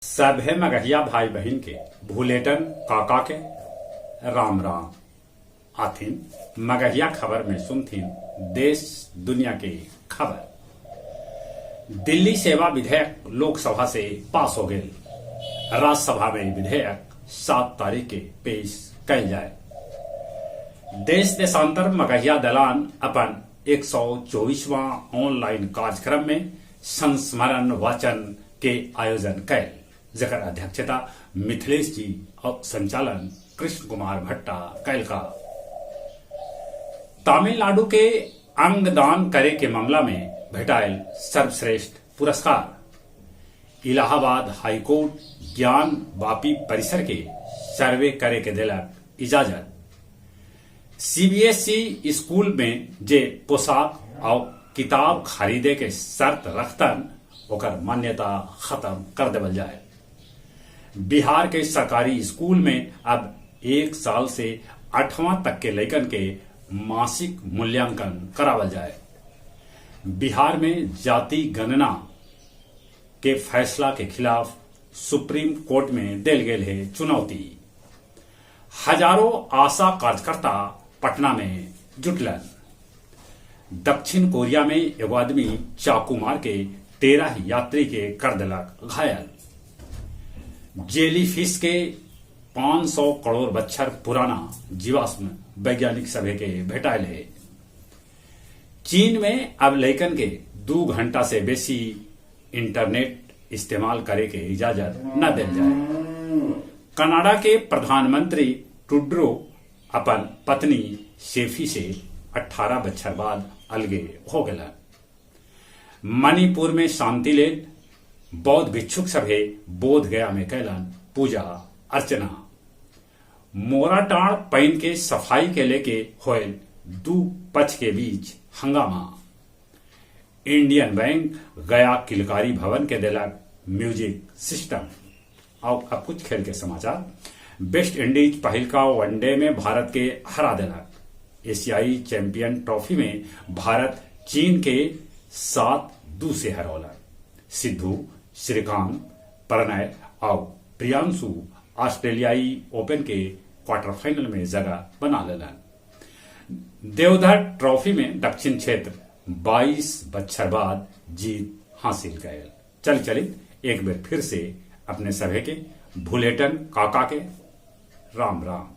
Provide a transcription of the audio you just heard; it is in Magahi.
सभे मगहिया भाई बहिन के भुलेटन काका के राम राम। आथिन मगहिया खबर में सुनथिन देश दुनिया के खबर। दिल्ली सेवा विधेयक लोकसभा से पास हो गेल। राज्यसभा में विधेयक 7 तारीख के पेश कैल जाए। देश देशांतर मगहिया दलान अपन 124वां ऑनलाइन कार्यक्रम में संस्मरण वाचन के आयोजन कैल, जेकर अध्यक्षता मिथिलेश जी और संचालन कृष्ण कुमार भट्टा कैल का। तमिलनाडु के अंगदान करे के मामला में भेटायल सर्वश्रेष्ठ पुरस्कार। इलाहाबाद हाईकोर्ट ज्ञान वापी परिसर के सर्वे करे के देलक इजाजत। सीबीएसई स्कूल में जे पोशाक और किताब खरीदे के शर्त रखतन ओकर मान्यता खत्म कर देवल जाए। बिहार के सरकारी स्कूल में अब 1 साल से 8वां तक के लइकन के मासिक मूल्यांकन करावल जाए। बिहार में जाति गणना के फैसला के खिलाफ सुप्रीम कोर्ट में देल गेल है चुनौती। हजारों आशा कार्यकर्ता पटना में जुटलन। दक्षिण कोरिया में एगो आदमी चाकू मार के 13 यात्री के कर देलक घायल। जेलीफिश के 500 करोड़ बच्छर पुराना जीवाश्म वैज्ञानिक सभे के भेटायल है। चीन में अब लइकन के 2 घंटा से बेसी इंटरनेट इस्तेमाल करे के इजाजत न देल जाए। कनाडा के प्रधानमंत्री ट्रूडो अपन पत्नी सेफी से 18 बच्छर बाद अलगे हो गलन। मणिपुर में शांति लेल बौद्ध भिक्षुक सभे बोध गया में कैलन पूजा अर्चना। मोराटांड़ पैन के सफाई के लेके होयल 2 पक्ष के बीच हंगामा। इंडियन बैंक गया किलकारी भवन के देलक म्यूजिक सिस्टम। और अब कुछ खेल के समाचार। वेस्ट इंडीज पहिलका वनडे में भारत के हरा देलक। एशियाई चैंपियन ट्रॉफी में भारत चीन के 7-2 से हरौलक। सिद्धू, श्रीकांत, प्रणय और प्रियांशु ऑस्ट्रेलियाई ओपन के क्वार्टर फाइनल में जगह बना लेलन। देवधर ट्रॉफी में दक्षिण क्षेत्र 22 बच्छर बाद जीत हासिल कैल। चल चलित एक बेर फिर से अपने सभे के भुलेटन काका के राम राम।